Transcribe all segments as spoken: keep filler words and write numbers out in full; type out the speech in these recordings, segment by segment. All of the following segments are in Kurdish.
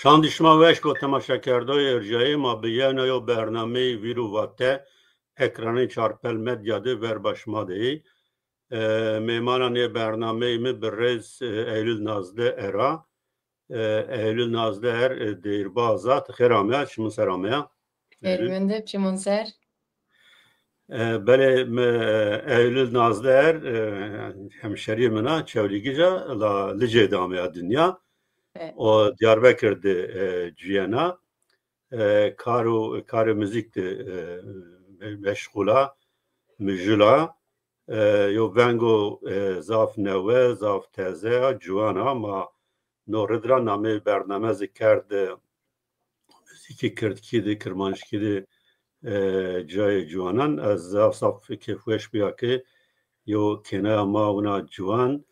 Çand şima weş ku temaşekerdoyê erjayê ma bi yena yo bernameyê Vîr û Vate ekranê Çarpel Medya de ver ba şima de yê. E, mêmana nê bernameyê mi bi rêz, e, Eylül Nazlı Era. E, Eylül Nazlı Er, e, Dêrbaza, tu xêr ameya, çimin ser ameya. Xêr mende, çimin ser. E, belê me, e, Eylül Nazlı Er, e, hemşeriyê min a, Çewlîgija, la Licê de ameya dinya. E. O Diyarbekir de, e, ciyena. E, kar û, karê muzîk de, e, me-, meşxula, mijula. E, yo vengo, e, zaf newe, zaf teze ya, ciwan a, ma no ridra namê bername zî kerd, e, muzîkê kirdkî de, kirmanckî de, e, cayê ciwanan. Ez zaf zaf kêfweş bûya ke yo kêneya ma wina ciwan,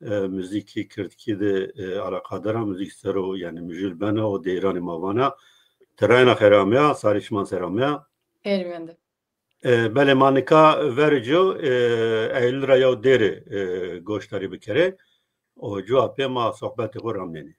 e, muzîkê kirdkî de, e, alaqadara muzîk ser o, yani mijûl bena û deyranê ma vana. Terayna xêr ameya, sarî şiman ser ameya. Xêr mende. E, belê ma nika ver co, e, Eylül ra yaw dêrê, e, goşdarî bikerê. O cuwa pê ma sohbetê xwe ramnênê.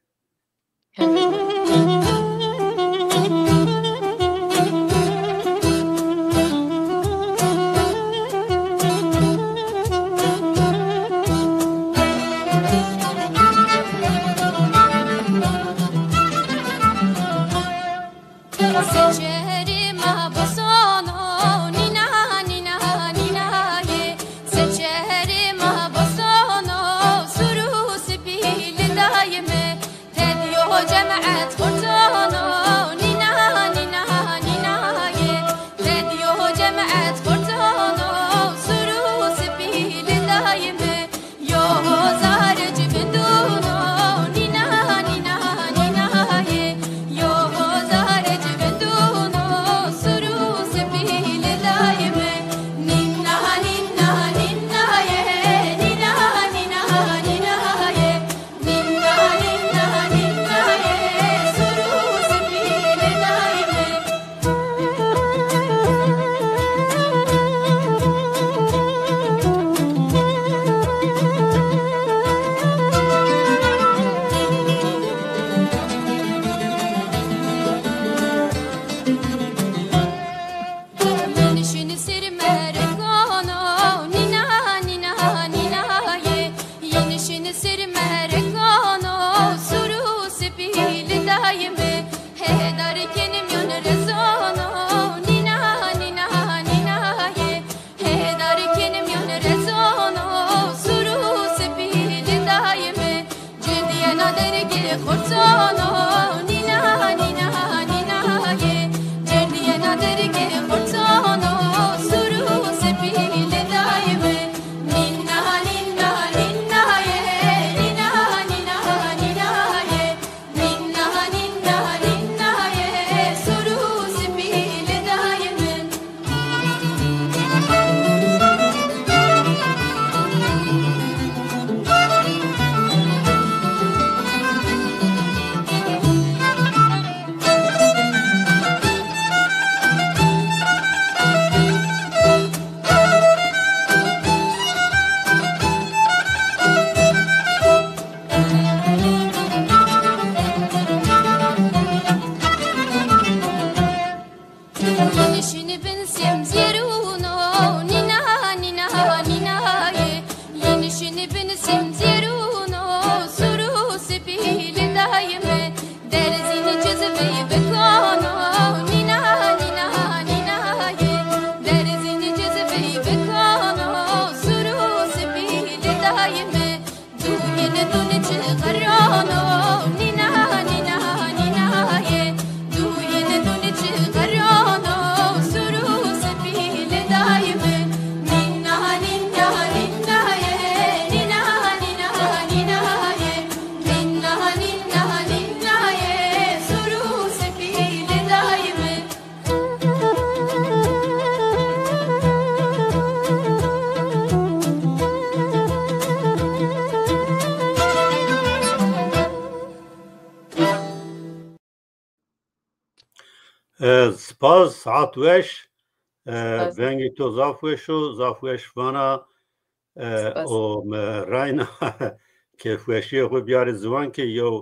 Seçerê ma bosono, nîna, nîna, nîna ye. Seçerê ma bosono, sûr û spî li dayê me. Tediyo cemet xurtono, nîna, nîna, nîna ye. Tediyo cemet xurtono, sûr û spî li dayê me. Yo zarê civindûno, nîna, nîna, nîna ye. Yo zarê civindûno, sûr û spî li dayê me. Nîna, nîna, nîna ye, nîna, nîna, nîna ye. Nîna, nîna, nîna ye, sûr û spî li dayê me. Yenişin sir merekano, nîna, nîna, nîna ye. Yenişin sir merekano, sûr û spî li dayê me. Hêdar kênim yon rezano, nîna, nîna, nîna ye. Hêdar kênim yon rezano, sûr û spî li dayê me. Cêrdiyena dergê xurtono, nîna, nîna, nîna ye. Cêrdiyena dergê xurtono, sûr û spî li dayê me. Nîna, nîna, nîna ye, nîna, nîna, nîna ye. Nîna, nîna, nîna ye, sûr û spî li dayê me. Yenişin bin semzêrûno, nîna, nîna, nîna ye. Yenişin bin semzêrûno, sûr û spî li dayê me. Derzîn cizvê bikano, nîna, nîna, nîna ye. Derzîn cizvê bikano, sûr û spî li dayê me. Dûyên dûn çi qerano, nîna, nîna, nîna ye. Dûyên dûn çi qerano, sûr û spî li dayê me. Nîna, nîna, nîna ye, nîna, nîna, nîna ye. Nîna, nîna, nîna ye, sûr û spî li dayê me. E, spas, saet weş. E, Spas. Vengê to zaf weş o, zaf weş vana. E, Spas. O me rayna kêfweşiyê xwe biyarê ziwan ke yew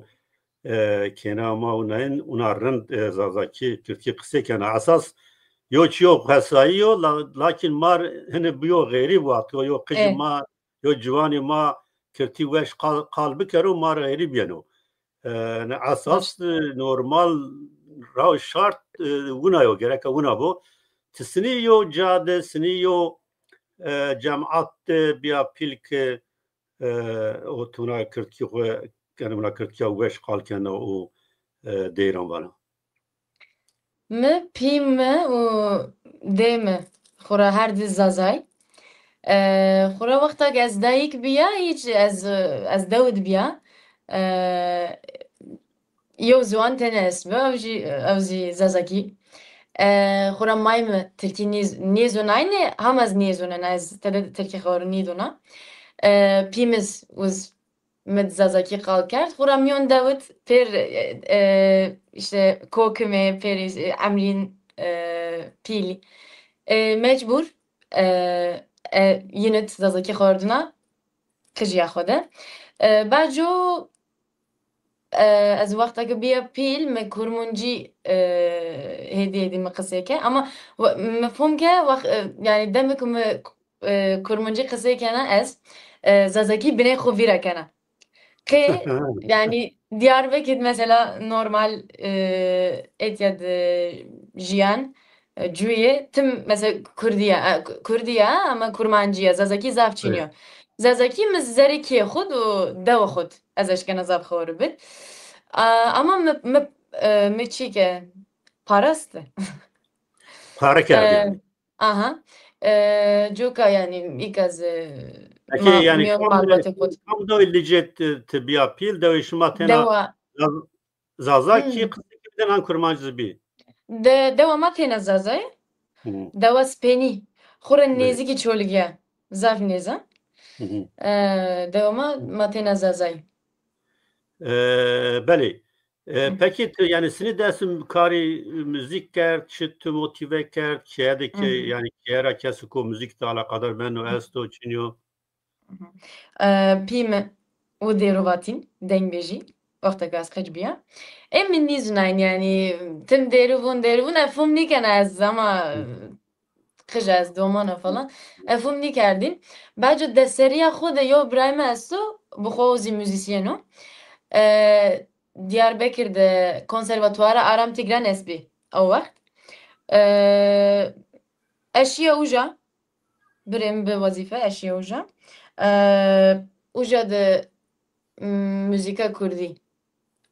e, kêna ma û nayên, ûna rind, e, zazakî, tirkî qisê kena. Esas yo çiyo xwesayî yo, la-, lakin mar hini biyo xêrî bû, hatiyo yo qijî Ê. ma, yo ciwanî ma tirkî weş qal, qal bikero, mar xêrî biyeno. E, ne esas, Baş. e, normal ra şart, e, wina yo, gereke wina bo. Ti sinî yo ca de, sinî yo, e, cemaat de biya pîl ke, e, o tuna Kirdkî xwe, yani wina Kirdkiya weş qal kena û, e, deyran vana. Mi, pî mi û dê mi xura her di zazay. E, xura wexta ke ez dayik biya, hiç ez, ez dewid biya. E, yew ziwan tenê ez bi, ew jî, ew zî zazakî. E, xura may mi tirkî nîz-, nîzonayne, ham ez nîzonena, ez tede tirkî xewr nîdona. E, pî mi z-, uz mi di zazakî qal kerd. Xura miyon dewit pêr, e, e, işte kokimê, pêr, e, emrîn, e, pîlî. E, mecbur, e, e, yinit zazakî xwerdina qijiya xwe de. E, baco, e, ez wexteke biya pîl, me kurmuncî, e, hêdî hêdî me qisê ke. Ama we-, me fom ke wex-, e, yani demek me, e, kurmuncî qisê kena ez, e, zazakî binê xwe vîra kena. Qê, yani Diyarbekir mesela normal, e, etiya de jiyan, e, cuyê, tim mesela Kurdiya, e, Kurdiya ama Kurmanciya, zazakî zaf çîniyo. Evet. Zazakî mi zerê kê xud û dewe xud. Ez eşkena zaf xewr bit. A, ama mi, mi, e, mi çî ke parast. Pare kerd E, yani. Aha. E, coka yani îka ez, e, Peki ma, yani miyon kam, malbatê xud. Kam dawî licê ti, ti biya pîl, dawî şima têna Dewa. Zaz-, Zazakî Hmm. qisê bidin an kurmanc zî bî? De, dewa ma têna Zazayê. Hmm. Dewa Spenî. Xure Belê. Nêzîkî Çolîg e. Zaf nêz e. Hı hı. E, dewa ma, ma têna Zazayê. E, belê. E, Hı. Pekî tu, yani, sinî dest karî muzîk kerd, çi tu motive kerd, keye de ke, Hı hı. yani, keye ra kes ku muzîk de alaqadar beno, Hı. esto, çinyo? Hı hı. E, pî mi û dêro vatîn, dengbêjî, wexteke ez qij biya. Ê min nîzunayîn, yani, tim dêrû vûn, dêrû vûn, ev fom nîkena ez, ama Hı. qij ez, domana falan. Ev fom nîkerdîn. Baco deseriya xwe de yo birayê me esto, bi xwe o zî muzîsyen o. E, Diyarbekir de konservatuara Aram Tigran ez bî o wext. E, ez şiya uca, birê min bi wezîfe, ez şiya uca. E, uca de, m, muzîka kurdî.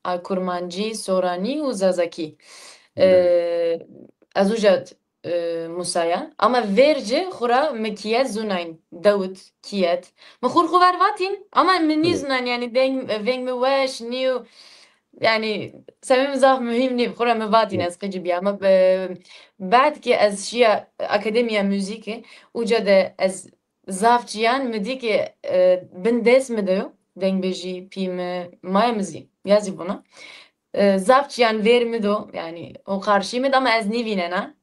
A, kurmancî, soranî û zazakî. Belê. E, ez uca, e, musaya. Ama vêr ci xura mi kiyet zûnayîn. Dewit, kiyet. Mi xur xu ver vatîn. Ama mi Belê. Nîzûnayîn, yani deng, veng mi weş nîyo. Yani, semê min zaf muhîm nî, xura mi vatîn Hı. ez qicî bîya. Ama be-, bad ki ez şiya Akademiya Muzîkê, uca de ez zaf çiyan mi dî ki, e, bin dest mi de yo. Dengbêjî, pî mi, maya mi zî, ya zî bûna. E, zaf çiyan vêr mi do, yani, o karşî mi de ama ez nîvînena.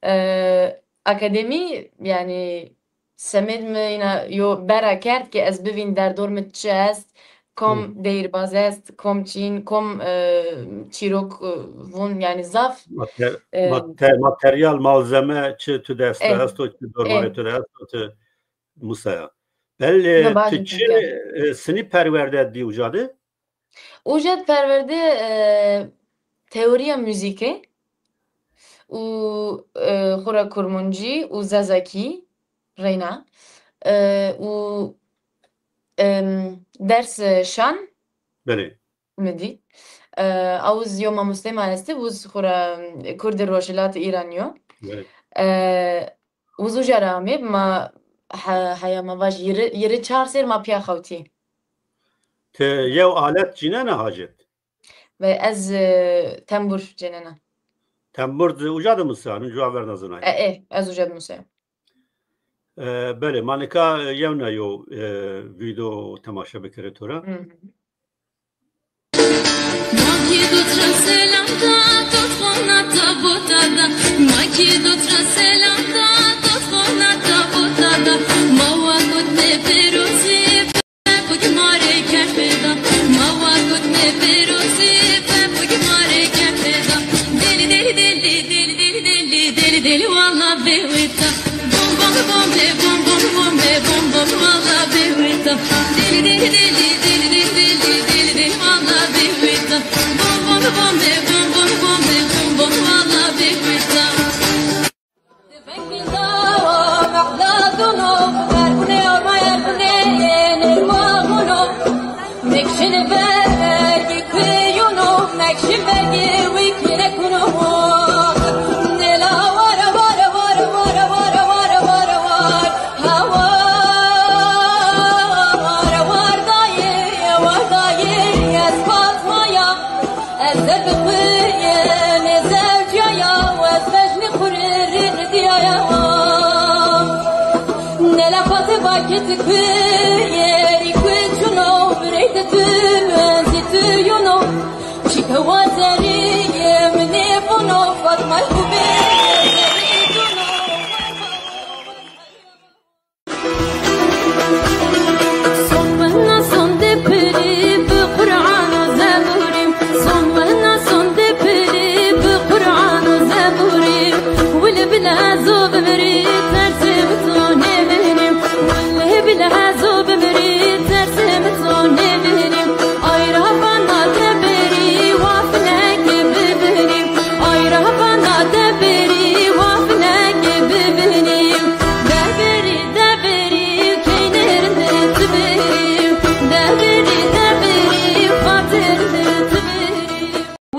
E, akademî, yani, semêd mi îna yo bera kerd ki ez bivîn derdor mi çi est, kom Hı. deyirbaz est, kom çîn, kom, e, çîrok, e, vûn, yani zaf, Mater-, e, mate-, materyal, malzeme çi tu dest de Eh, esto, çi dorbarê eh. tu de esto, tu musaya. Belê, Ne baş tu çi, e, sinî perwerde dî uca de? Uca de perwerde, e, teoriya muzîkê û, e, xura kurmuncî û zazakî reyna, e, û, em, ders, e, şan Belê. mi dî. E, ew zî yo mamostê ma estî, û xura, em, Kurdê Rojhilatê Îranî yo. Belê. E, Û zû jê re amê, ma he-, heya me vaj yirî, yirî çar sêr ma piya xewtî. Ti yew alet cînena hacet? Ve ez, e, tembur cênena. Tembur di uca de musa, min cuwa ver nazanay. E, e, ez uca de musa. E, belê, ma nika yewna yo, e, vîdeo temaşe bikirê to re. Hı hı. Ez ser bi xwe yê zewciyaya, ez bejnê xwe rê diyaye. Nela xwazê bakê tu ku yerî ku çûno, birê te tu menzî tu yûno. Çîke wa zerî min ê bono, Fatma xwe bê zerî dûno.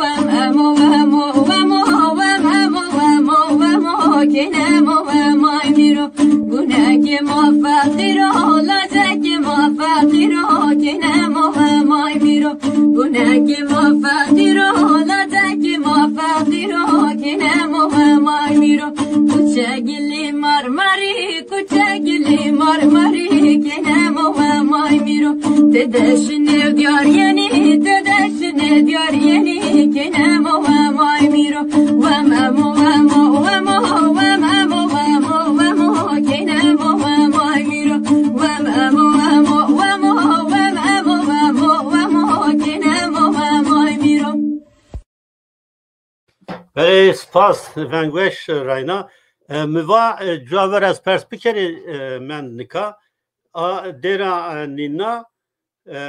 Wem emo, wemo, wemo, wem emo, wemo, wemo, kên emo, wemay mîro. Gunekê ma feqîro, lacekê ma feqîro, kên emo, wemay mîro. Gunekê ma feqîro, lacekê ma feqîro, kên emo, wemay mîro. Kuçe gilî marmarî, kuçe gilî marmarî, kên emo, wemay mîro. Tê de şinê diyar yenî, tê de şinê diyar yenî, kên emo, wemay mîro. Wem emo, wemo, wemo, wem emo, wemo, wemo, kên emo, wemay mîro. Wem emo, wemo, wemo, wem emo, wemo, wemo, kên emo, wemay mîro. Belê, spas, vengweş Rayna. E, mi va, e, cuwa ver ez pers bikerî, e, mend nika. A, dêra, e, nîna, e,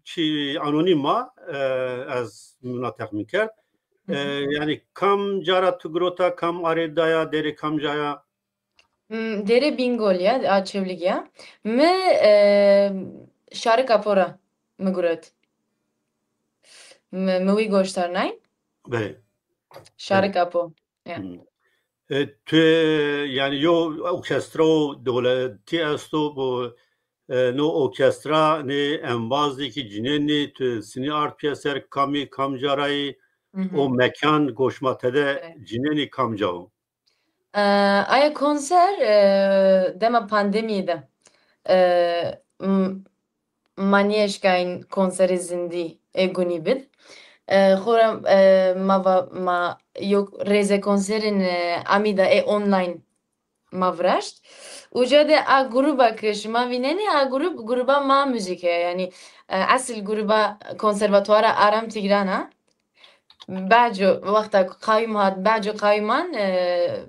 çi anonîm a, e, ez mina texmîn kerd. E, Hı hı. Yanî kam cara tu girota, kam arê daya, dêrê kam caya? Hmm, dêrê Bîngol ya, a Çewlîg ya. Mi, e, Şarik Apo ra mi guret. Mi, mi wî goştar nayîn? Belê. Şarik Apo. Ya. Hmm. E, tu, yanî yo orkestra dewletî esto, bo, e, no orkestra nê embazekî cinênî, tu sinî ard pîyeser, kamî, kam carayî, Hı hı. O mekan goşma te de Evet. cinênî kamca o? E, aya konser, e, dema pandemiyê de, e, m-, ma nêşkayîn konserê zindî ê gunî bid. E, xora, e, ma va, ma yo rêze konserên, e, amî de ê online ma viraşt. Uca de a gruba ke şima vînenê, a grub, gruba Ma Müzik e. Yanî, e, esil gruba konservatuara Aram Tigran a. Baco wexta ku qayûm hat, baco qayûman, e,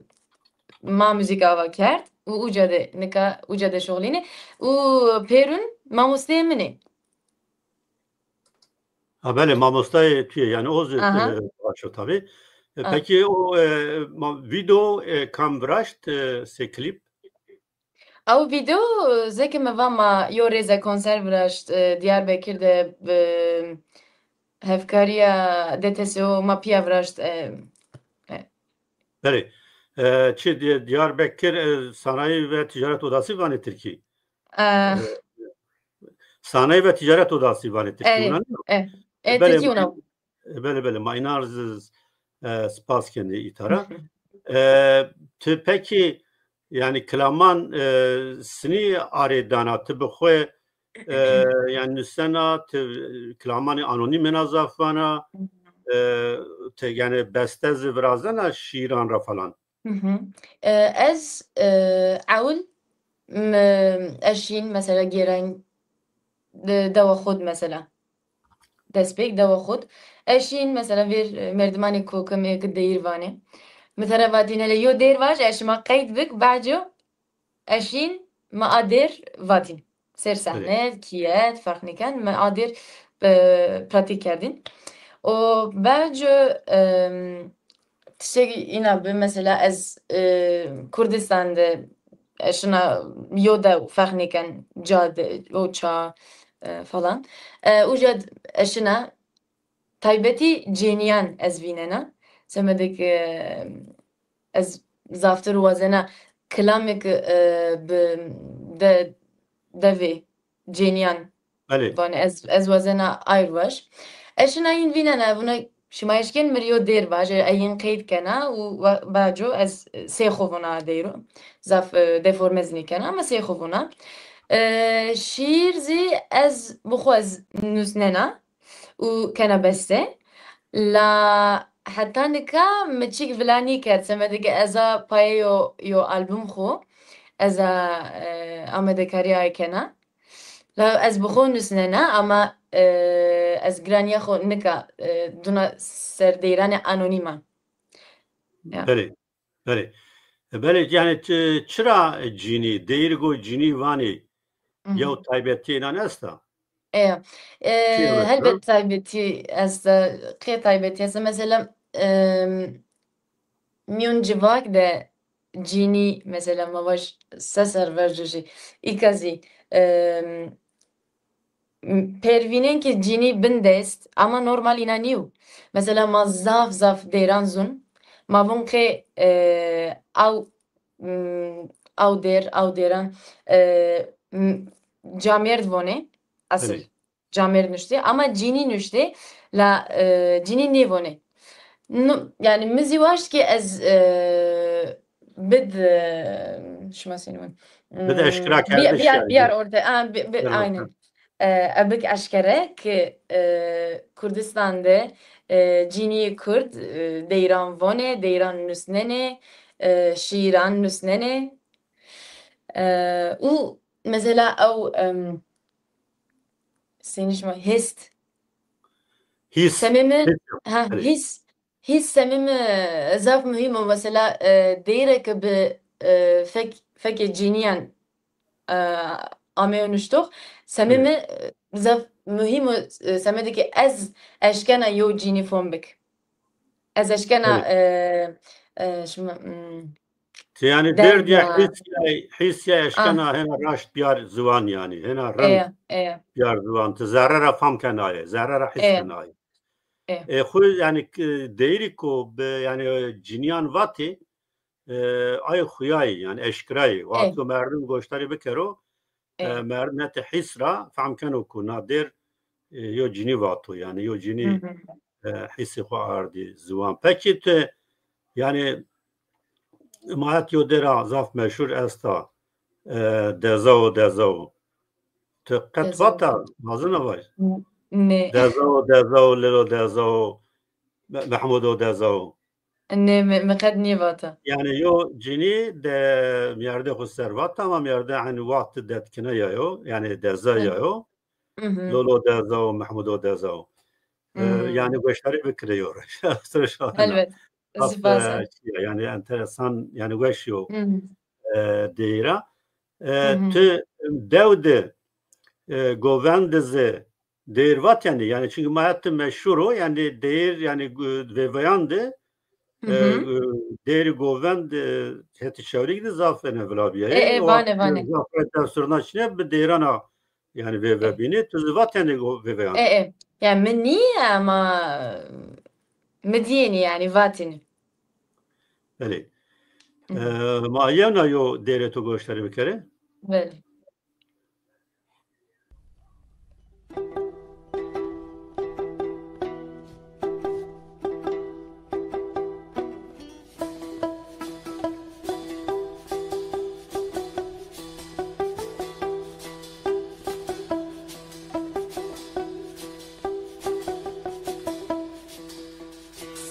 Ma Müzik ava kerd û uca de, nika uca de şoxlîne û Pêrûn mamosteyê min ê. Ha, belê, mamostayê tu yê, yanî o zî, Aha. e, baş o tabii. E, Ah. Peki o, e, ma-, video, e, kam viraşt, e, sê klîp? Ew video, e, zeke me va ma yo rêze konser viraşt, e, Diyarbekir de, e, hevkariya D T S O ma piya viraşt, e, e. Belê. E, çi Di-, Diyarbekir, e, Sanayi ve Ticaret Odası vanê Tirkî? E. E, Sanayi ve Ticaret Odası vanê Tirkî, Erê, wina nîyo? E, e, Belê, Tirkî wina. E, belê, belê, ma înan z-, z-, e, spas kenê îtara. E, tu pekî, yanî kilaman, e, sinî arê dana, tu bi xwe, e, yanî nusena, tu kilamanê anonîm ena zaf vana, e, tu yanî beste zî virazena şîran re falan? Hı hı. E, ez, e, ewil, m-, ez şîn mesela gêrayîn de-, dewa xwe di mesela. Destpêk dewa xwe di. Ez şîn mesela vêr, e, merdimanê ku kim ê ki deyîr vanê. Min te re vatîne lê yo dêr vaj, ez şima qeyd bik, baco eşîn me a dêr vatîn. Ser sehne, kî ye, ferq niken, me a dêr, e, pratîk kerdîn. Û baco, em, tiştekî îna bi, mesela ez, e, Kurdistan de eşina yo de ferq niken, ca de, o ça, e, falan. E, uca eşina taybetî cêniyan ez vînena. Semedek, e, ez zaftir wazena kilamek, e, bi de, devê cêniyan Belê. Van ez, ez wazena ayr vaj. Ez şina yin vînena, vuna şima eşkên mir yo dêr vaj, e, yin qeyd kena û wa-, baco ez, e, sê xo vuna deyro. Zaf, e, deforme zinî kena, ama sê xo vuna. E, şiir zî ez bi xwe ez nusnena û kena beste. La heta nika mi çik vila nîkerd, semedeke ez a payê yo, yo album xo, ez a, e, amadekariya kena. La ez bi xwe nusnena, ama, e, ez giraniya xwe nika, e, duna ser deyranê anonîm a. Ya. Belê, belê. E, belê, yani çi-, çira cînî, deyir go cînî vanî, Mhm. yew taybetiyê nan esta? E, e, Çi ye mesela? Helbet taybetî esta, qê taybetî esta. Mesela, em, mîyon civak de cînî, mesela, ma vaj se serverco jî, îka zî, em, m-, pervînên ki cînî bindest, ama normal îna nîyo. Mesela, ma zaf, zaf dêran zûn, ma vûn qê, e, aw, m, aw dêr, aw dêran, e, m, camêrd vonê, esil. Belê. Camêrd nuştê, ama cînî nuştê, la, e, cînî nêvonê. Nu-, yani, min zî waşt ki ez, e, bid, e, şima sênî win. Bid Hmm, eşkera bi-, kerdiş biyar, yani. Biyar orte, a, bi-, bi-, Biyar aynen. orte. E, ebik eşkere ki, e, Kurdistan de, e, cînî Kurd, e, deyran vonê, deyran nusnenê, e, şiiran nusnenê. E, û mesela ew, em, sênî şima hist. Hîs. Semê mi, Hîs. ha, Belê. hîs, hîs semê mi zaf muhîm o. Mesela, e, deyreke bi, e, fek, fekê cîniyan, e, ameyo nuştox. Semê Belê. mi, e, zaf muhîm o, e, semedeke ez eşkena yo cînî fon bik. Ez eşkena, Belê. e, e, şima, hmm, Ti yani derdiya derdiya. hîsya, hîsya Ha. eşkena hena raşt biyar ziwan yani. Hena rend Eye, eye. biyar ziwan. Ti zerre ra fam kenaye, zerre ra hîs Eye. kenaye. Eye. E, xu yani k-, deyri ku bi yani ciniyan vati, e, ay xuyayı yani eşkirayı. Eye. Waqto merdim goştarî bikero, E. e, merdim hete hîs ra fam keno ku na dêr, e, yo cînî vato yani yo cînî Hı hı. e, hîsê xwe ardî ziwan. Pekî tu, yani, ma het yo dêra zaf meşhur esta, e, Dezao, Dezao. Tu qet Dezao. vata, mazin avay? N-, nê. Dezao, Dezao, Lelo Dezao, Me-, Mehmudo Dezao. Nê, me, me qet nîvata. Yani, yo cînî de miyerde xwe ser vata, ama miyerde, hani, waqti detkine ya yo, yani, Deza ya Hı. yo. Hı hı. Lolo Dezao, Mehmudo Dezao. E, Hı. yani, goştarî bikire yo. Helbet. Zaf, Spas. e, şey, yani, enteresan, yani, weş yo, Hı hı. e, deyra. E, Hı hı. tu dew de, e, govend de ze, Deyir vat yani, yani çünkü ma hette meşhur o, yani deyir yani, e, vêveyan de, Hı e, hı. e, deyirî govend, e, heti çewrîk de zaf ene vila bîye. E, e, O vane, vane. zaf e tefsirna çine bi deyrana yani vêve E. bîne, tu zî vat yani go-, vêveyan. E, e. Yani min nîye ama min diyênî yani vatînî. Belê. Hı hı. E, ma yewna yo deyrê tu goştarî bikere? Belê.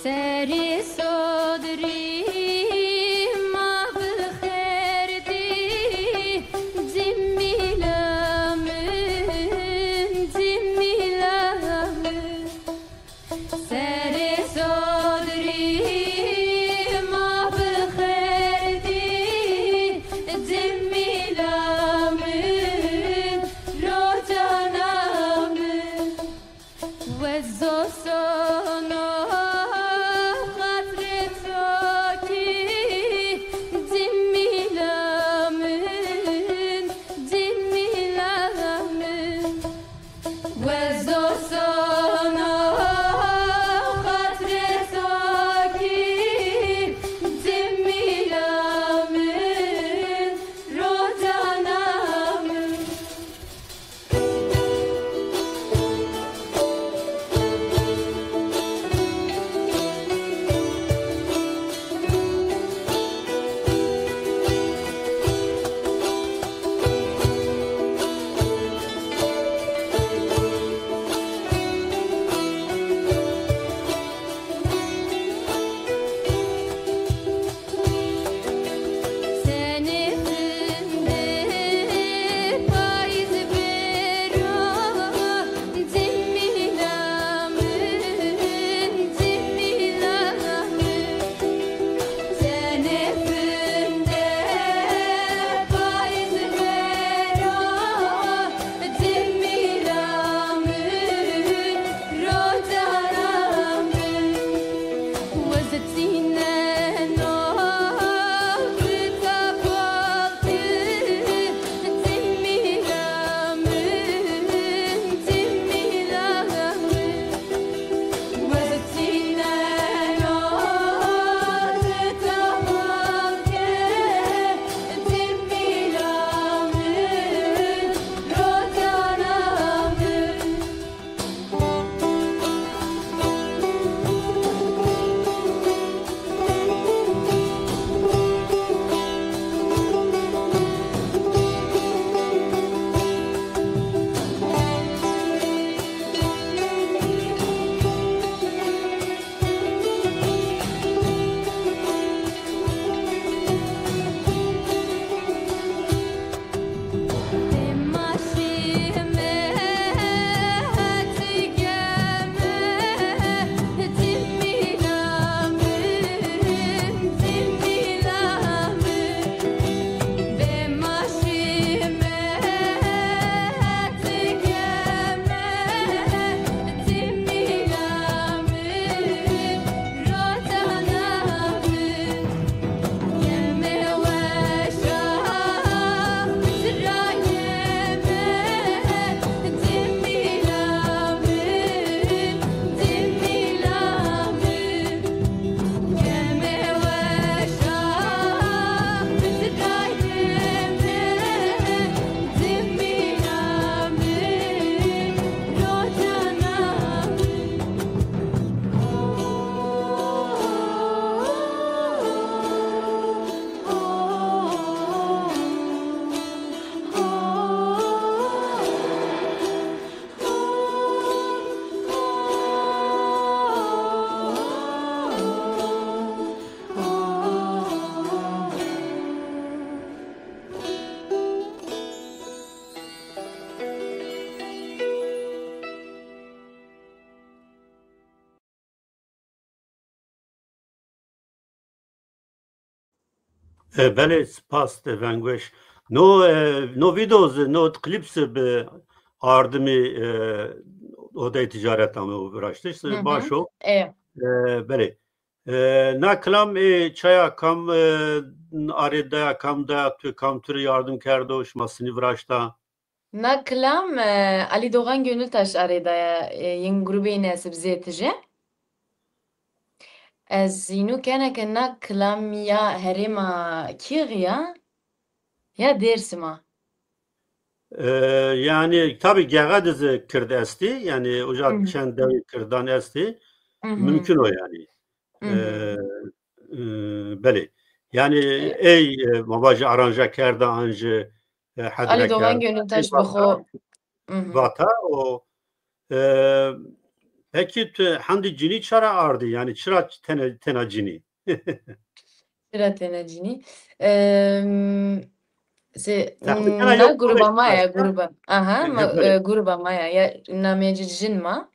Serê sodrî ma bi xêr dî, Cemîla min, Cemîla min. Serê sodrî ma E, belê, spas te, veng weş. No, e, no videos, no clips bi ardimî, e, odeyê ticaret ame û viraştiş. Hı hı. Baş o. E. E, belê. E, na kilam ê çaya kam, e, arê daya kam da, tu kam tu rê yardim kerdo, şima sinî viraşta? Na kilam, e, Ali Doğan Gönültaş arê daya, e, yên grubê Nesib Zê Tije. Ez înu kene ke na kilam ya herêma kî ya, ya Dêrsim a. E, yani, tabi gexa de zî Kird estî, yani, uca Hı hı. çend dewê Kirdan estî, Hı hı. mümkün o yani. Hı hı. E, e, belê. Yani, E. ey, e, ma vajî aranje kerda an ji, e, Ali hedre Doğan kerda, Gönültaş ey bi xwe. Vata, Hı hı. vata o, e, peki tu hendî cinî çara ardî? Yani, çira tene-, tena cinî? Çira tena cinî? Em, se, Sen de na tena yok gruba kolej ma ya, kolej, gruba. Aha, He, ma, belê. e, gruba ma ya. Ya, namê ci jin ma.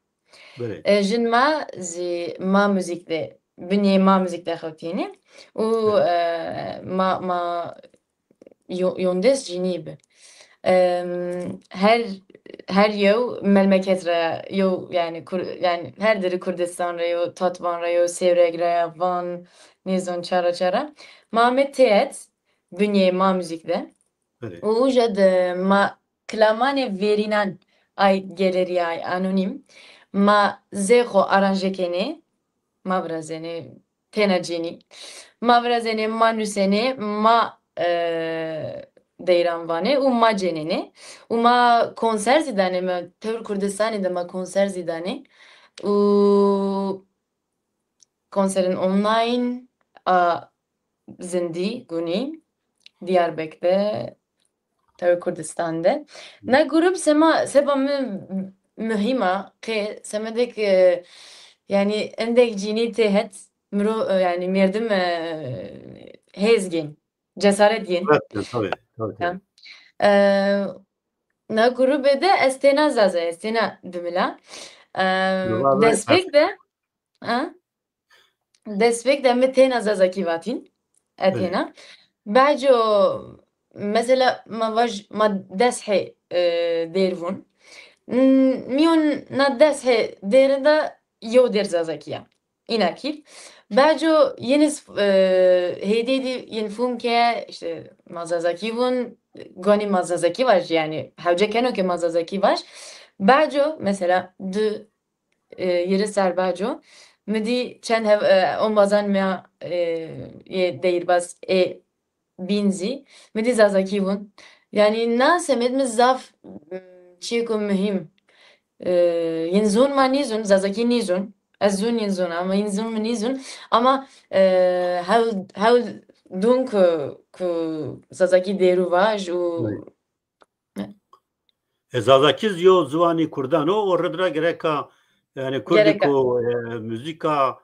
Belê. E, jin ma zî ma müzik de, binyê ma müzik de xewtîne. Û, Belê. e, ma, ma yo-, yondes cinî bi. Em, her, her yew melmeket re, yew, yani, Kur-, yani, her derî Kurdistan re, yew Tatvan re, yew Sêwreg re, Van, nêzon çara çara. Ma me têt, binyê ma müzik de. Belê. Û uca de ma kilamanê verînan ay galeriyay anonîm. Ma zê xwe aranje kenê, ma virazênê têna cênî. Ma virazênê, ma nûsenê, ma, e, deyran vanê û ma cênênê. Û ma konser zî danê, me tewr Kurdistanê de ma konser zî danê. Û konserên online a zindî gunî Diyarbek de, tewr Kurdistan de. Hı. Ne grup sema, seba min muhîm a, qê semedek, e, yani endek cînî tê het, miro, e, yani merdim, e, hêz gên, cesaret gên. Evet, tabii, tabii, tabii. Ya. E, na grubê de ez têna Zaza, ez têna Dimila. E, Yo, vallahi destpêk de, ha? Destpêk de mi têna Zazakî vatîn. E, Evet. têna. Baco, mesela, ma vaj, ma des hê, e, dêr vûn. N-, miyon na des hê dêrin de yew dêr Zazakî ya. Înakî. Baco yeniz, e, hêdî dî yin fûn ke, işte, ma Zazakî vûn, ganî ma Zazakî vaj, yani, hewce keno ke ma Zazakî vaj. Baco, mesela, du e, yiri ser baco. Mi dî çend hev-, e, ombazan me, e, yê deyirbaz ê bîn zî. Mi dî Zazakî bûn. Yani na semed mi zaf, m, çiyê ku muhîm. E, yin zûn ma nîzûn, Zazakî nîzûn. Ez zûn yin zûn ama yin zûn mi nîzûn. Ama, e, hewl, hewl dûn ku, ku Zazakî dêrû vaj û Right. E, Zazakî yo ziwanî Kurdan o, o rid ra gereka, yani, Kurdî Gereka. ku, e, muzîka,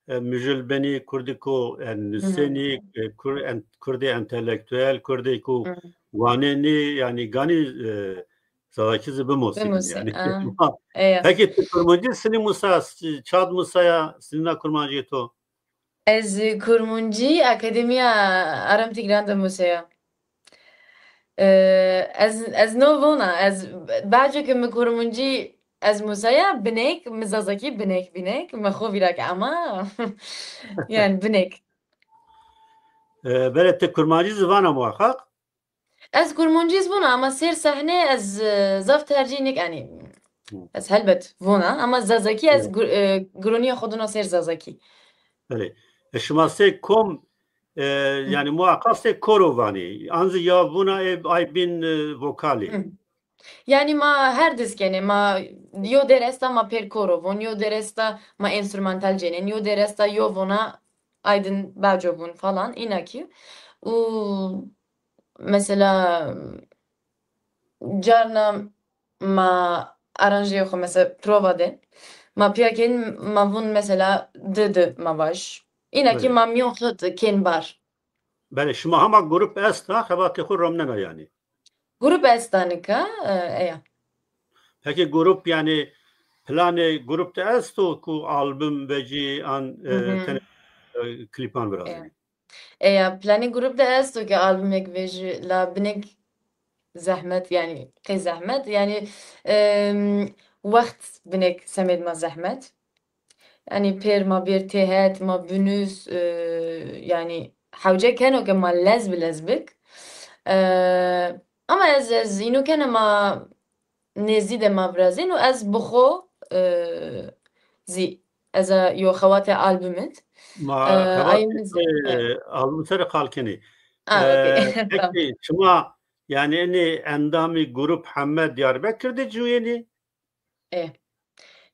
e, mijil benî, Kurdî ku, e, Hı hı. nusênî, e, Kur-, en-, Kurdê entelektuel, Kurdê ku Hı hı. wanenî, yani, ganî, e, Zazakî zî bimosî Bimosî, yani. a, eya. Peki, tu Kurmancî sinî musa, çad musaya, sinîna Kurmancî to? Ez Kurmancî Akademiya Aram Tigran de museya. Ee, ez, ez no vona, ez baco ke mi Kurmancî ez museya, binek, mi Zazakî binek, binek, mi xo vîra ke ama, yani binek. Ee, belê, ti Kurmancî zî vana muhakkak? Ez Kurmancî zî vona, ama ser sehne ez, e, zaf tercîh nik-, yani, Hı. ez helbet vona, ama Zazakî ez Evet. gur-, e, guroniya xwe dona ser Zazakî. Belê. E, şima sê kom, e, Hı. yani muhakkak sê koro vanî. An zî ya vona ê ay bin, e, vokalî. Hı. Yani ma her diz kenê, ma yo deresta ma pêr koro von, yo deresta ma enstrümantal cenên, yo deresta yo vona aydin baco bûn falan, înakî. Û mesela carna ma aranjeyê xwe, mesela prova de, ma piya kên, ma vûn mesela di di ma vaj. Înakî Belê. ma miyon xwe kên bar. Belê, şima hema grup esta, xebatê xwe romnena yani. Grup esta nika, e, eya. Peki grup yani planê grup de esto ku album vecî an, e, Hı hı. tenê, e, klîpan virazî? Eya. Eya, planê grup de esto ke albumêk vêjî, la binêk zehmet, yanî qey zehmet, yanî, em, wext binêk semêd ma zehmet. Yanî pêr ma bêr têhet, ma binûs, e, yanî hewce keno ke ma lez bi lez bik. E, ama ez, ez îno kene ma nêzdî de ma virazîn û ez bi xwe, e, zî ez a yo xewatê albumit. Ma E, xewatê ay min zî, e, e, album ser qal kenî. A, E, okey. Tamam. Peki, çima, yani, enê endamî grup heme Diyarbekir de cuyênî? E. Belê.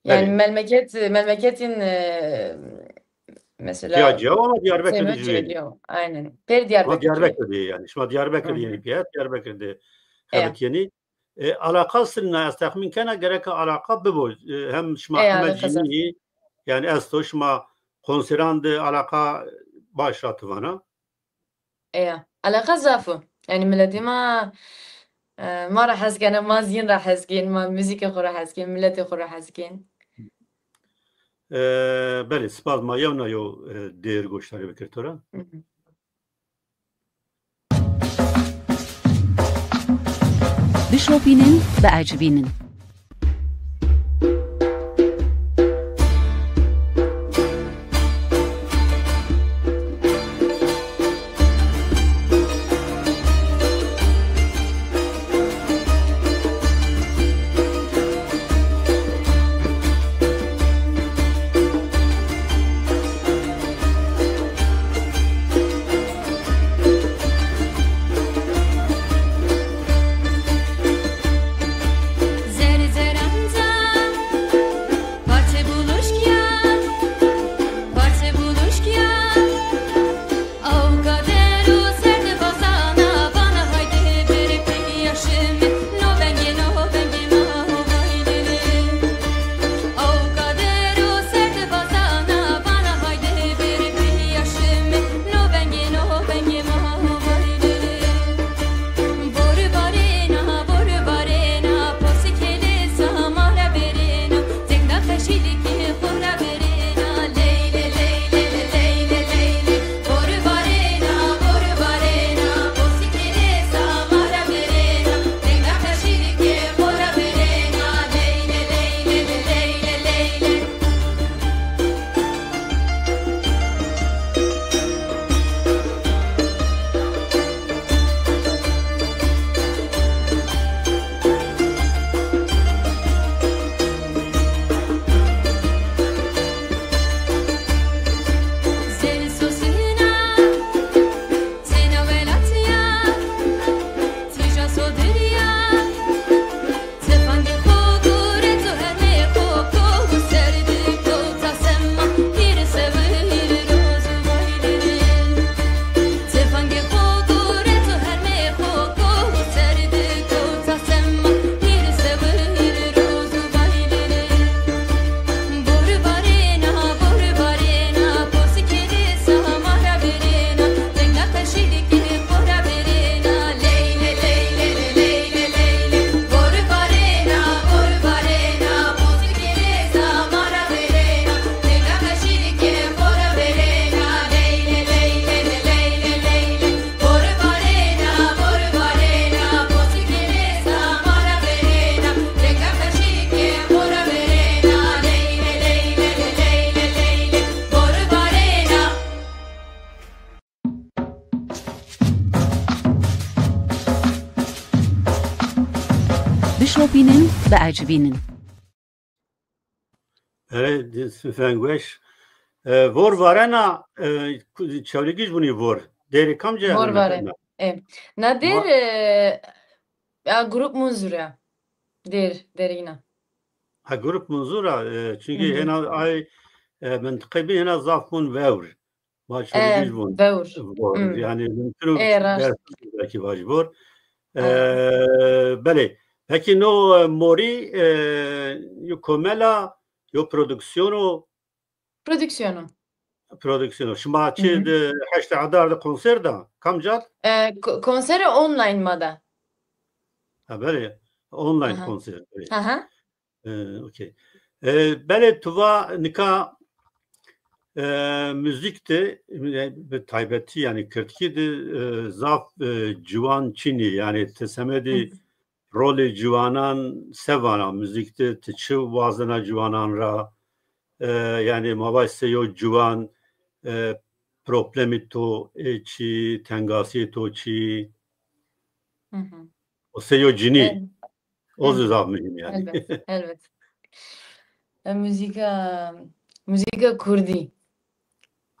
Yani memleket, memleketin, e, mesela Ciya ciya ama Diyarbekir de Seymen cuyênî. Ceyliyo. Aynen. Pêr Ama Diyarbekir cuyê. Diyarbekir de yani. Şima Diyarbekir de Hı hı. yani, piyat Diyarbekir de E. xebit yani. E, alaqa sirna ez texmîn kena gereka alaqa bibo. E, hem şima Ey, Ehmed alaqa zaf. Cînî, yani esto şima konseran de alaqa baş rativana. Eya, alaqa zaf o. Yani miletê ma, e, ma ra hez kene, ma zîn ra hez kên, ma muzîkê xwe ra hez kên, miletê xwe ra hez kên. E, belê, spas ma yewna yo, e, dêr goştarî bikir to ra. Hı hı. Bişopînin, biecibînin. Bişopînin, biecibînin. Erê, sinfên weş. E, vor varena, e, ku-, çewlîgî ji bunî vor. Dêrê kamca Vor vare. E, na dêr, Ma- e, ya grup Munzur ya. Dêr, derîna. Ha, grup Munzur a, e, çünkü Hı hı. hena ay, e, mıntıqê bî hena zaf bûn vewr. Baş E, vewr. Vewr. Hmm. Yani mümkün E, rast. Belki baş vewr. E, Evet. Belê. Peki no, e, morî, e, yo komela, yo produksiyono? Produksiyono. Produksiyono. Şima çi Hı hı. de heştê Adar de konser da? Kamca? E, ko-, konsere online ma da. Ha, belê. Online Aha. konser. Belê. Aha. E, okey. E, belê tu va nika E, muzîk de, e, bi taybetî, yani, kirdkî de, e, zaf, e, ciwan çinî, yani, ti semedî rolê ciwanan sevana muzîk de, ti çi wazena ciwanan ra, e, yani, ma vaj se yo ciwan, e, problemî to ê çi, tengasiyê to çi? Hı hı. O se yo cinî. Evet. O Hı hı. zaf muhîm yani. Elbet, elbet. E, muzîka, muzîka kurdî.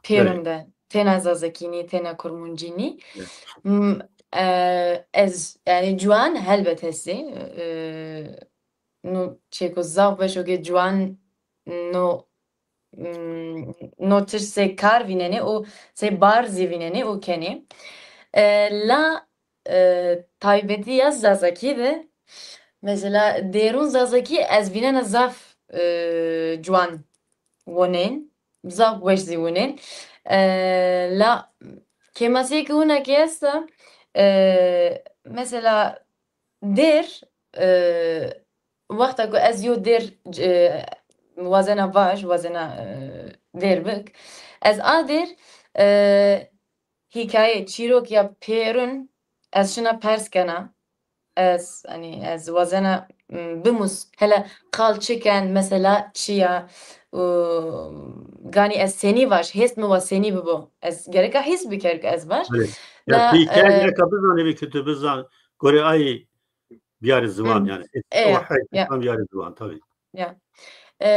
Pêrûn Evet. de. Têna zazakî nî, têna kurmuncî nî. Evet. M, e, ez, yani ciwan helbet hestê. E, no çêko zaf beşokê ciwan no, m, no tişt sê kar vînenê û sê bar zî vînenê û kenê. E, la, e, taybetî ya zazakî de, mesela dêrûn zazakî ez vînena zaf, e, ciwan wonên, zaf weş zî wonên. E, la kêmasiyeke winekê esta, e, mesela dêr, e, wexta ku ez yo dêr, e, wazena vaj, wazena, e, dêr bik, ez a dêr, e, hîkaye, çîrok ya pêrûn ez şina pers kena. Ez, hani, ez wazena, m, bimus, hele qal çi ken, mesela çi ya, û ganî ez senî vaj, hêst mi wa senî bibo. Ez gereka hîs biker ku ez vaj. Belê. Ya La, tu hikaye e, gereka bizanî, wê ku tu bizan, gorê ay biyarî ziwan Hı. yani. E, O hay ya. tam biyarî ziwan tabii. Ya. E,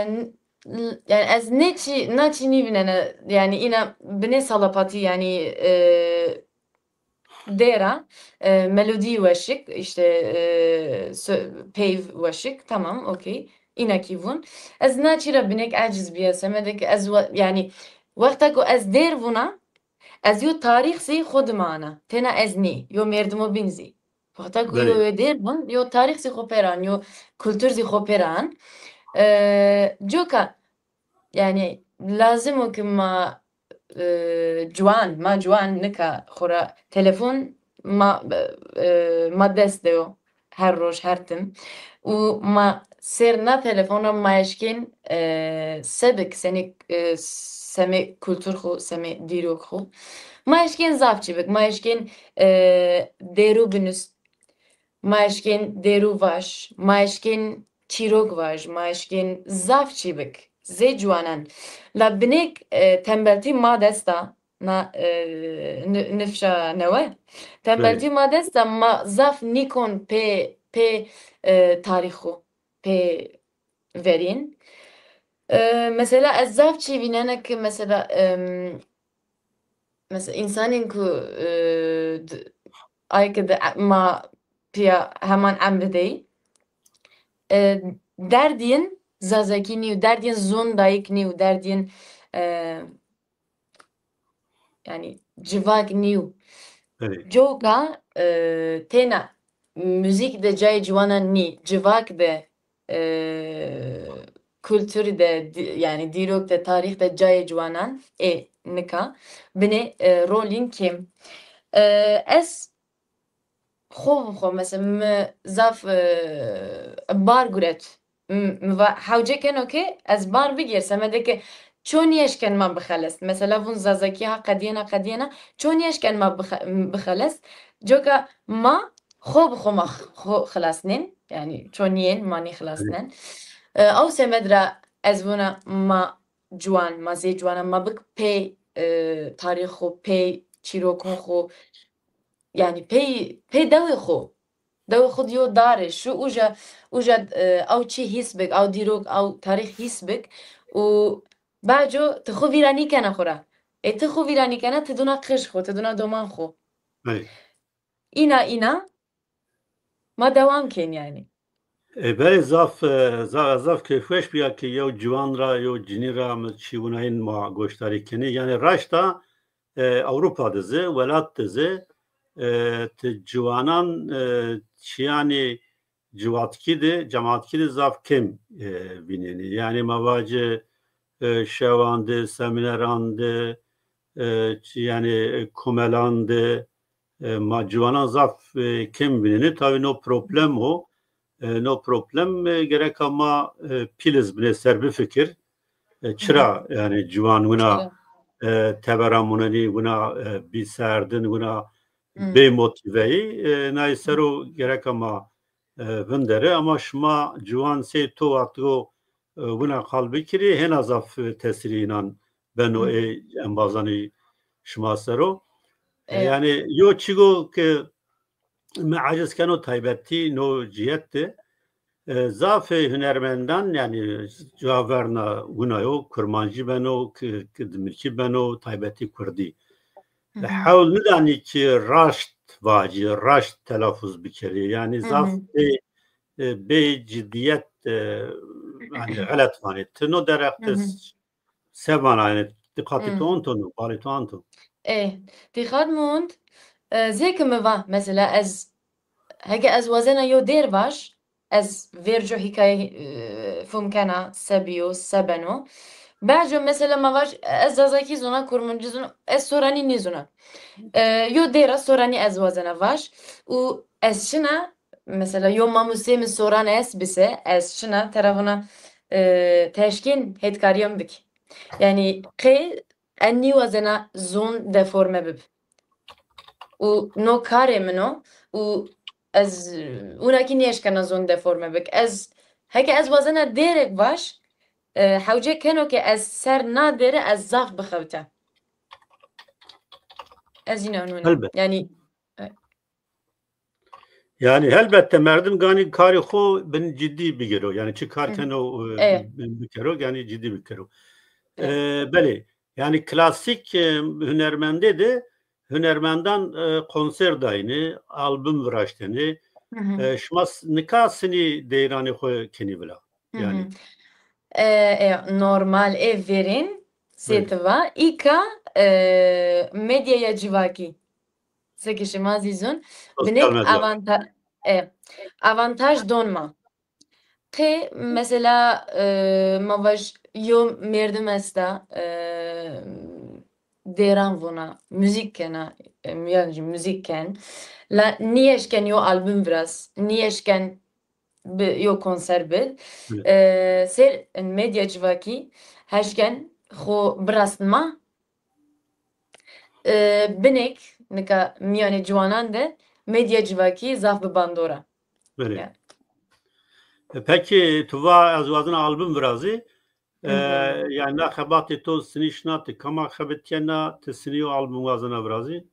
n-, l-, yani ez ne çi, na çi nîvînene, yani îna binê salapatî, yani, e, dêra, e, melodî weşik, işte, e, sö-, peyv weşik, tamam, okey. Îna kî vûn. Ez na çî ra binek aciz biye, semedek ez we-, yani wexta ku ez dêr vûna, ez yo tarîx zî xwe dimana. Têna ez nî, yo merdimo bin zî. Wexta ku yo, Belê. Yo dêr bûn, yo tarîx zî xwe pêran, yo kultur zî xwe pêran. E, coka, yani lazim o ki ma, e, ciwan, ma ciwan nika xwe ra telefon ma, e, ma dest de yo. Her roj, her tim. Û ma ser na telefona ma eşkên, e, sebik, senê, e, semê kultur xwe, semê dîrok xwe. Ma eşkên zaf çî bik, ma eşkên, e, dêrû binus, ma eşkên dêrû vaj, ma eşkên çîrok vaj, ma eşkên zaf çî bik. Zê ciwanan. La binêk, e, tembeltî ma desta, na, e, ni-, nifşa newe. Tembeltî Belê. Ma desta ma zaf nîkon pê, pê, e, tarîx xwe, pê verîn. E, mesela ez zaf çî vînene ki mesela, em, mesela insanên ku, e, d-, ay ki di e-, ma piya heman em bidey, e, derdiyên zazakî nî û derdiyên zon dayik nî û derdiyên, e, yani civak nî û Belê. coka, e, têna muzîk de cayê ciwanan nî, civak de, e, kulturî de, di-, yani dîrok de, tarîx de cayê ciwanan ê nika binê, e, rolîn kêm. E, ez xwe bi xwe, mesela, mi zaf, e, bar guret. M-, mi va, hewce keno ke ez bar bigir, semedê ke ço nîeşken ma bixelest. Mesela, vun zazakî ha qediyena, qediyena, ço nîeşken ma bixe-, bixelest. Coka ma xwe bi xwe ma x-, xwe xilasnên, yani ço niyên ma nîxilasnen. E, ew semed ra ez vuna ma ciwan, ma zê ciwana ma bik pê, e, tarîx xwe, pê çîrokon xwe, yani pey, pey dewê xwe. Dewê xwe diyo dare. Şu uca, uca, e, ew çi hîs bik, ew dîrok, ew tarîx hîs bik. Û baco ti xwe vîra nîkene xwe ra. Ê ti xwe vîra nîkene, ti duna qij xwe, ti duna doman xwe. Belê. Îna, îna ma dewam kên yani. E, belê zaf, e, za-, zaf keyfweş biya ki yew ciwan ra, yew cinî ra mi çî winayên ma goşdarî kenî. Yani raşta, e, Ewropa dizi, welat dizi, e, ti ciwanan, e, çiyanî ciwatkî de, cematkî de zaf kêm, e, vînenî. Yani ma vaci, e, şewan de, semineran de, e, çi-, yani, e, komelan de, e, ma ciwanan zaf, e, kêm vînenî. Tabii no problem o. E, no problem, e, gereka ma, e, pîliz binê ser bifikir. E, çira yani ciwan wina, e, tevera munenî, wina, e, bîserdin, wina bê motiveyî, e, nayê sero gereka ma, e, vindere, ama şima ciwan sê to wextigo, e, wina qal bikirî, hêna zaf, e, tesîrî înan beno ê embazanî şima sero. E, yani yo çigo ke me aciz keno taybetî no cihet de, e, zafê hunermendan, yani caverna wina yo, kurmancî beno, ki, ki dimirkî beno, taybetî kurdî. Hewl nidanî ki raşt vacî, raşt telafuz bikerî. Yani zaf bê, e, bê ciddiyet, e, yani xelet vanê. Ti no derek de s-, se vana, yani diqatê to anto no, balê to anto. E, diqat mund, e, zê ki mi va, mesela ez, heke ez wazena yo dêr vaş, ez vêrco hîkayê, e, fûm kena, se biyo, se beno. Baco mesela ma vaş, ez zazakî zona, kurmancî zona, ez soranî nîzona. E, yo dêra soranî ez wazena vaş û ez şina, mesela yo mamostê min soran ez bise, ez şina teravana, e, teşkên hêtkariyan bik. Yani qê en nîwazena zon deforme bib. Û no karê min o û ez winakî nêşkena zon deforme bik. Ez, heke ez wazena dêrek vaş, e, hewce keno ke ez ser na dêre ez zaf bixewte. Ez jî ne nûne. Elbet. Yani, e, Yani helbette merdim ganî karê xo bin cidî bigiro. Yani çi kar keno, e, bikero, yani cidî bikero. E, belê. Yani klasîk, e, hunermendê de hunermendan, e, konser dayîne, album viraştene. E, şima s-, nika sinî deyranê xo kenî vila. Yani. E, e, normal, e, verên, sê ti va, îka, e, medyaya civakî. Seke şima zî zon, binek avanta-, e, avantaj don ma. Qê mesela, e, ma vaj yo merdim esta, e, dêran vona, muzîk kena, e, yan jî muzîk ken. La nîyeşken yo album viraz, nîyeşken bi yo konser bi. E, ser medya civakî heşken xo birastin ma. E, binek nika miyanê ciwanan de medya civakî zaf bi bandor a. Belê. Ya. E, pekî tu va ez wazina album virazî. E, yani na xebatê to sinî şina ti kama xebitiye na ti sinî yo album wazina virazî?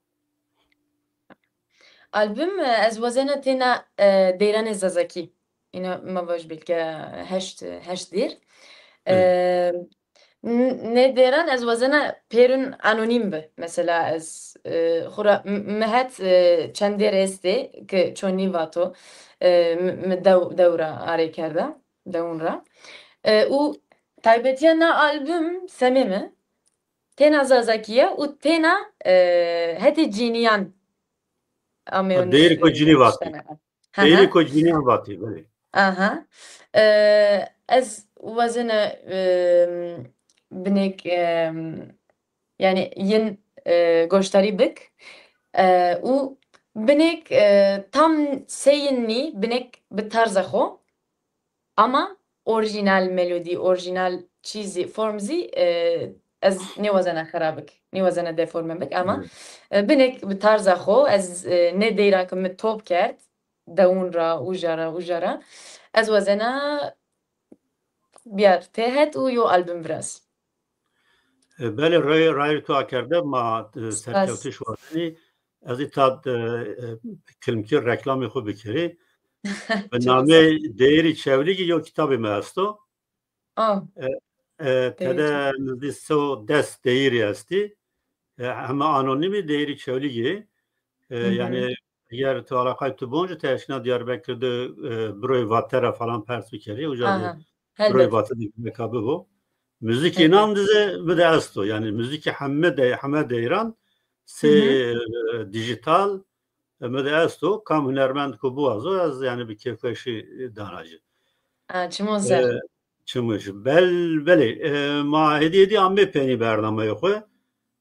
Album, e, ez wazena têna, e, deyranê zazakî. Îna me vaj belke heşt, heşt dêr. E, n-, nê dêran ez wazena pêrun anonîm bi. Mesela ez, e, xura m-, mi het, e, çend dêr estê ki çonî vato, e, mi, mi dew-, dewra arê kerda, dewun ra. E, û taybetiya na album semê mi. Têna zazakî ye û têna, e, hetê cîniyan amê. Ha, deyirê ku cînî vatî. Deyirê ku cîniyan vatî, belê. Aha. E, ez wazena, e, binek, e, yani yin, e, goştarî bik. E, û binek, e, tam seyinî binek bi tarza xo. Ama orjînal melodî, orjînal çîzî, form zî, e, ez nêwazena xera bik, nêwazena deforme bik, ama, e, binek bi tarza xo, ez, e, nê deyra ke min top kerd, dewun ra, uja ra, uja ra, ez wazena biyar tê het û yo album viraz. E, belê, rayê, rayê tu akerde ma, e, serkewtiş wazenî. Ez î tad, e, e, kilimkî reklamê xwe bikirî. Bi namê Deyirî Çewlîgî yo kitabê me esto. E, e, tede nizdî so des deyirî estî. E, heme anonîmî Deyirî Çewlîgî. E, yani eger tu alaqay tu bon ji te eşkina Diyarbekir de, e, biroyê Vatera falan pers bikerî, uca de biroyê Vate de beka bibo. Muzîkê nan dize mi de esto. Yani muzîkê heme de, heme deyran sê, e, dijital, e, mi de esto. Kam hunermend ku biwazo, ez yani bi kêfweşî dana jî. A, çimo zer. E, çimo jî. Bel-, belê, e, ma hêdî hêdî amê pênî bernameyê xwe.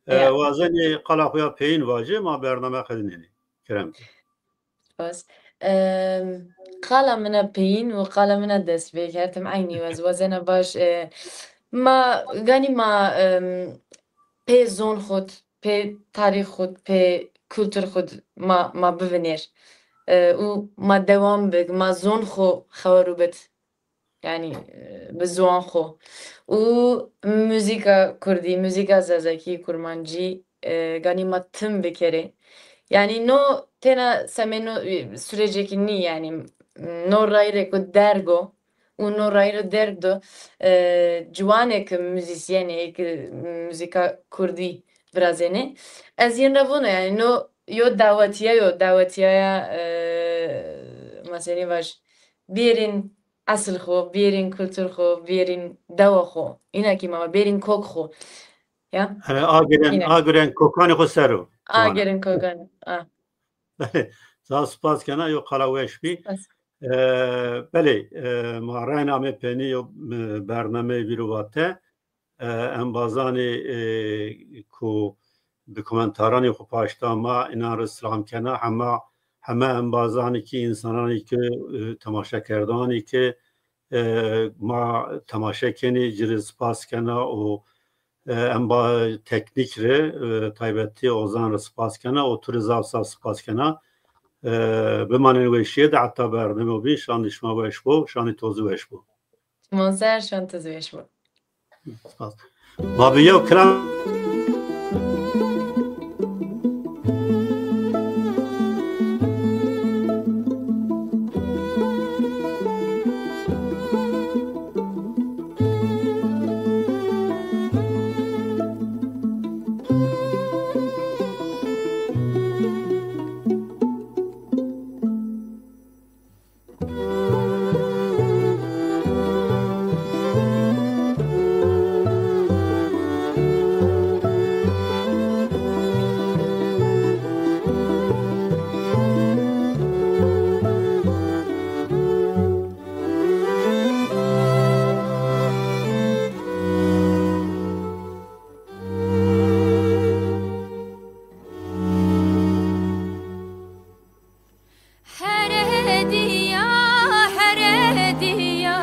E, wazenê qala xwe ya peyîn vace, ma bername xedinênê. Kerem. Spas. Em, qala min a peyîn û qala min a destpêk her tim eynî wez wazena baş, e, Ma ganî ma, em, pê zon xwe, pê tarîx xwe, pê kultur xwe ma, ma bivinêr. E, û ma dewam bik, ma zon xwe xewer û bit. Yanî, e, bi ziwan xwe. Û muzîka kurdî, muzîka zazakî, kurmancî, e, ganî ma tim bikerê. Yanî no têna semê no, e, sürecekî nî, yanî no rayîrê ku derg o û no rayîrê derg do, e, ciwanê ki muzîsyenê, ki muzîka kurdî virazêne. Ez yên re vûno, yanî no yo dawetiye, yo dawetiya ya, e, meselê vaj bêrîn esil xwe, bêrîn kultur xwe, bêrîn dewa xwe. Înakî ma bêrîn kok xwe. Ya? He, agirên, Îne. agirên kokanê xwe ser o. Agirên kokan. Ah. Belê, sağ spas kena, yo qala weş bî. Spas. Ee, belê, e, ma reyna me penî yo, e, bername vîro vate. E, embazanê, e, ku bi komentaranê xwe paşta ma, înan re silam kena, hema, heme embazanê ki, însananê ki, e, temaşekerdanê ki, e, ma temaşe kenê, ci re spas kena û, e, emba teknîk re, e, taybetî Ozan re spas kena û tu re zaf zaf spas kena. E, bimanên weşiyê de heta bername bî, şandî şima weş bo, şandî to zî weş bo. Şima ser, şan tu zî weş bo. Spas. Ma bi yew kilam. Herediya, herediya,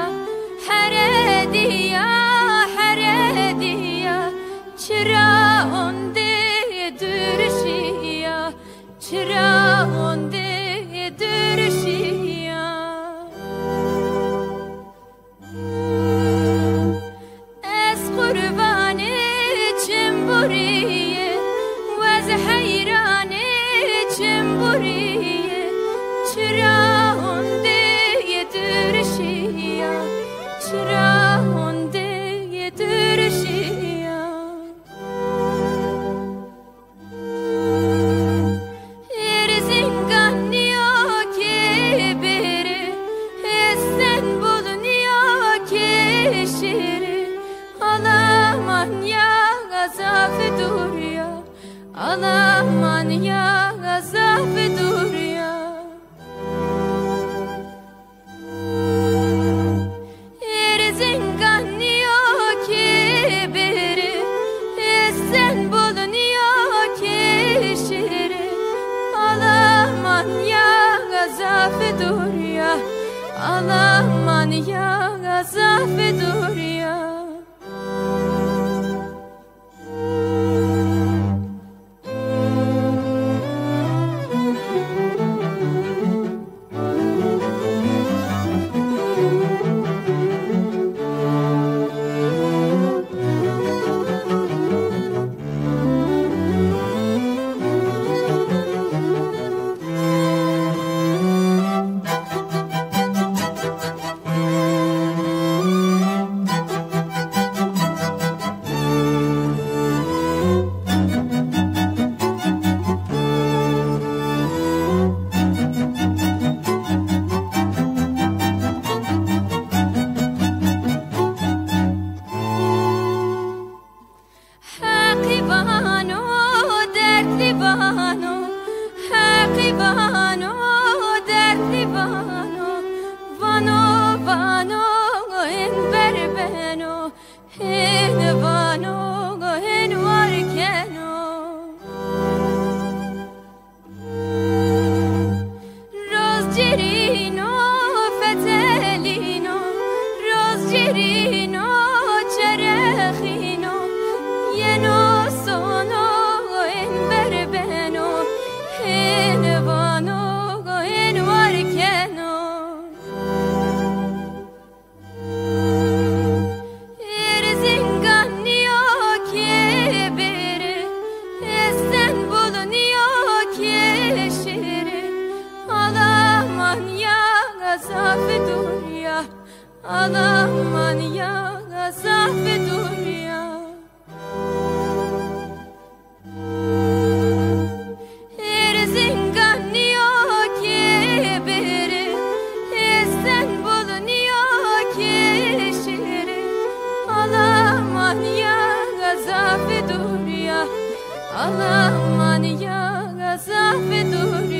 herediya, herediya, çira ondê durşiya, çira ondê durşiya. Ez qurbanê çimburiyê, wez heyranê çimburiyê. Çira hondê yê dirşiya, çira hondê yê dirşiya. Êrzinga niyo kêbêrê, Estenbol niyo kêşêrê. Alamanya zaf dûr ya, Alamanya zaf dûr ya. Êrzinga niyo kêbêrê, Estenbol niyo kêşêrê. Alamanya zaf dûr ya, Alamanya zaf dûr ya. Ya zafê dûrî